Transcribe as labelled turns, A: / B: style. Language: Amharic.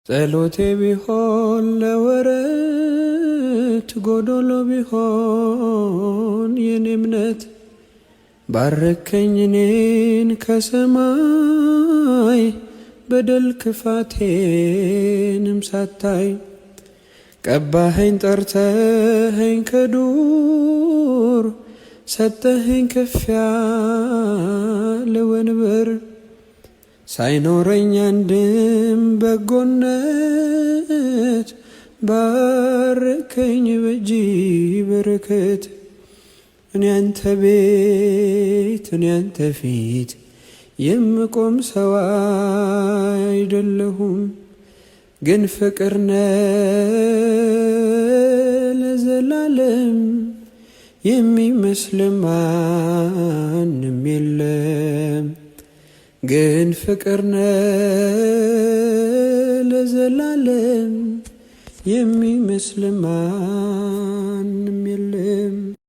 A: ጸሎቴ ቢሆን ለወረት ጎዶሎ ቢሆን የኔ እምነት ባረከኝ እኔን ከሰማይ በደል ክፋቴንም ሳታይ ቀባኸኝ ጠርተኸኝ ከዱር ሰጠኸኝ ከፍ ያለ ወንበር ሳይኖረኝ አንድም በጎነት ባረከኝ በእጅ በረከት። እኔ አንተ ቤት እኔ አንተ ፊት የምቆም ሰው አይደለሁም፣ ግን ፍቅር ነህ ለዘላለም የሚመስል ማንም የለም። ግን ፍቅር ነህ ለዘላለም የሚመስል ማንም